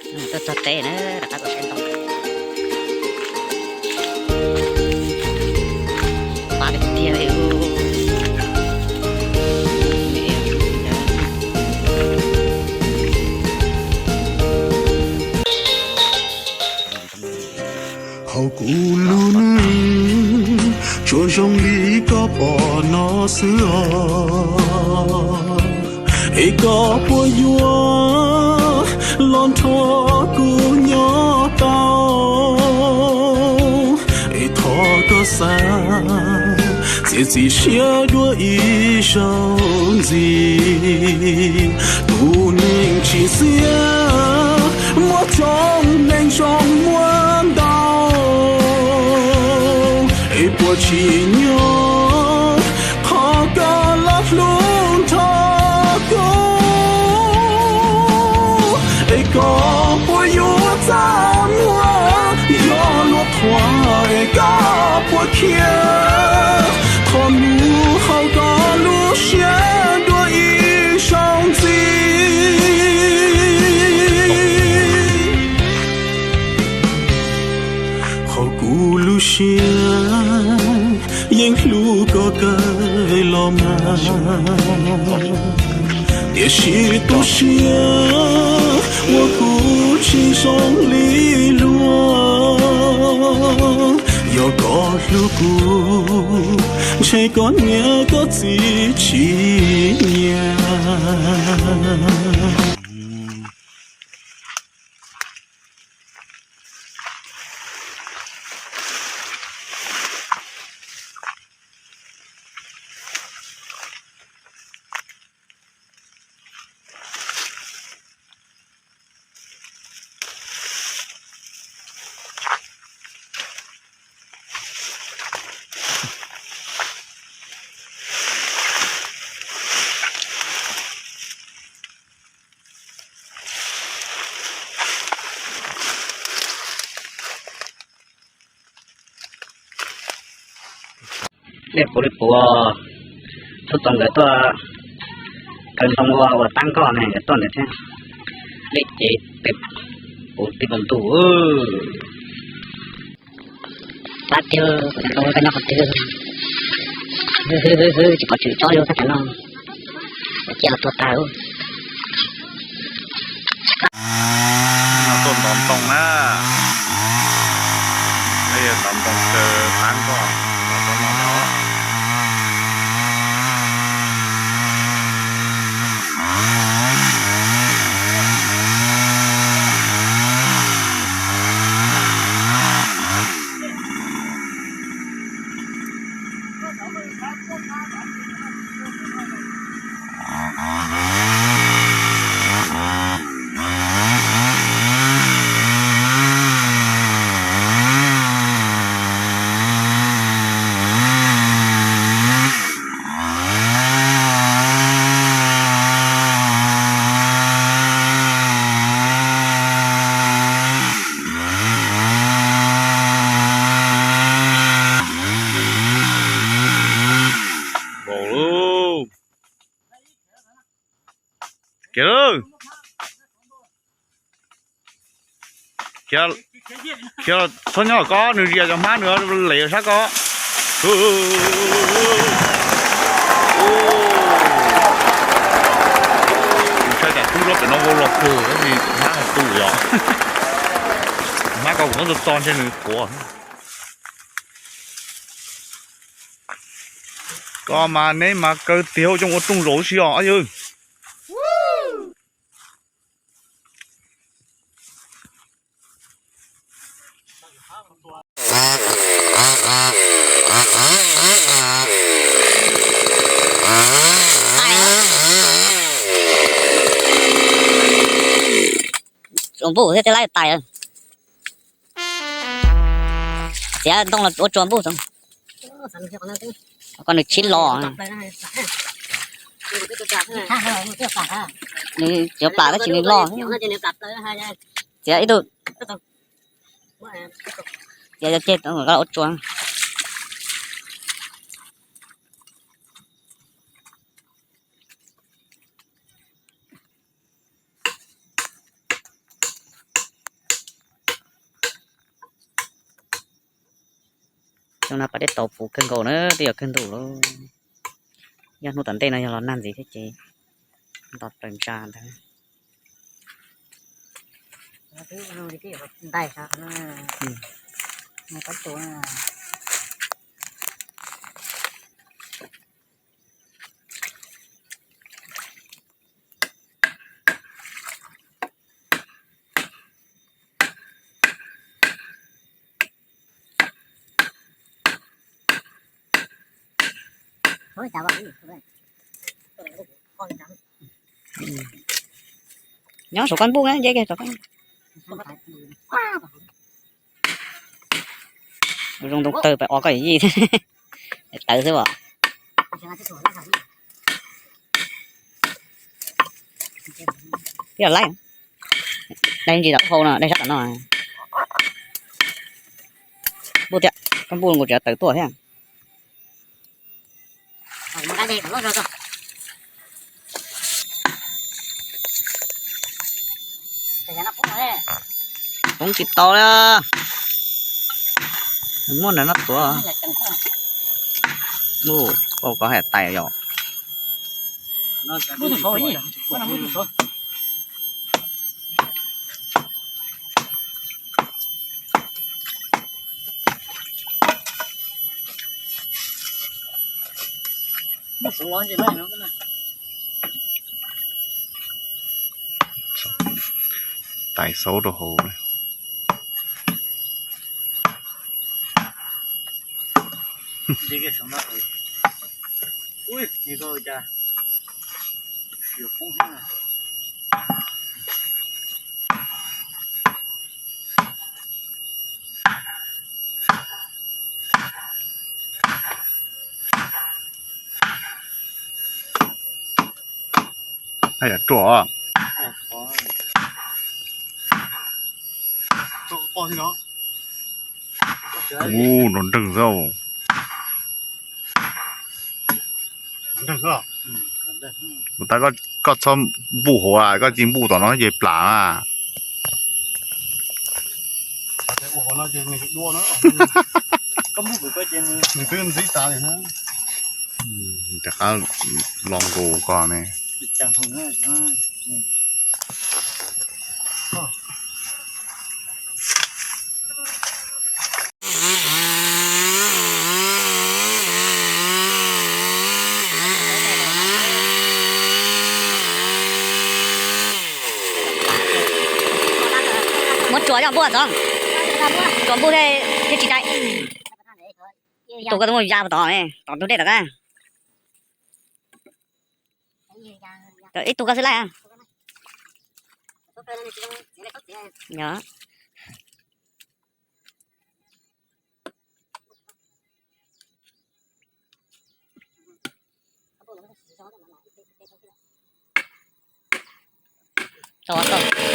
Tuaj txog tsev na, rov qab txog tsev ntoo. Pab tiag tiag li. Hauv kuv lub neej tsuas zoo li koj pom no xwb os. Es koj puas yuav los nrog kuv nyob tau? Es thov koj xav txiav txim siab dua ib zaug ntxiv. Tus neeg tsis xiam muaj coob neeg zoo muaj ntau, es puas tsim nyog qhov koj los hlub nrog kuv? Es koj puas yuav txaj muag? Yog luag qhuas es koj puas khiav? Thov mus haum koj lub siab dua ib zaug ntxiv. Hauv kuv lub siab yeej hlub koj kawg los mas, tiam sis tu siab uas kuv tsis zoo li luag. Yog koj hlub kuv, ntshe koj niam koj txiv tsis nyiam. Dej puv li puv, tub tau nkawd tuaj kaw ntoo ua ua tab nkoj ne, nkawd tuaj ntawd thiab. Dej ces pem puv tib nkaus ntuj. Pab tiag, kuv cov tau koj nyob qhov twg? Hwv hwv hwv, tsis pom tswm tsob li tab cov no. Cia tuag tag. Tuaj ntov ntoo na. Ntov ntoo kaw tab nkoj, ntov tsob no no. Vau lauj. Kiag lauj. Kiag, txhob nyob koj, nws zias cov hmab nws lem sab koj. Saib tas tub loj pem no vau los kawg, hmab tu yom. Hmab koj kuv muab txo txo ntshe nws qhuav. Koj mas neb mas kaw tiag, ua rooj zaum si os yawg. Tsuas npuj thiab tej laib tais. Txiav ntoo los ua tsuas npuj. Koj nws tshib los. Nws txiav plam tab sis nws loj. Txiav ib tug. Txiav ceg ua tsuas. Xyoo no pas dej tau puv kawg nkaus na, twb yuav kawg ntuj lawm. Yog hnub tom ntej no yog los nag ntxiv thiab ces nto plaws ntsa ntag. Nyob saum koj npuj na, nce kiag saum koj. Zoo ntoo tawg pes os koj yim yij. Tawv xwb as. Tib los laib, dai ntsis tom hau no, dai sab tom no. Npuj thiab, koj npuj nkaus tsis tawv tuaj thiab. Poob tsis tau li. Muab nrog no tuav. Mus, koj kov hais tais yom. Tais xaub rau hauv. Haj yam ruaj. Ub, nrov nreeg xwb. Ua tas koj txhob npuj hauv, koj cia npuj tom no ces plam na. Rov qab los nkaus ko ne. Muab tsuas coj npuj txog, tsuas npuj thiaj tsis dai. Ib tug koj twb muaj ya tod, tom ntug dej tom qab. Ib tug koj xwb laij. Tau, tau.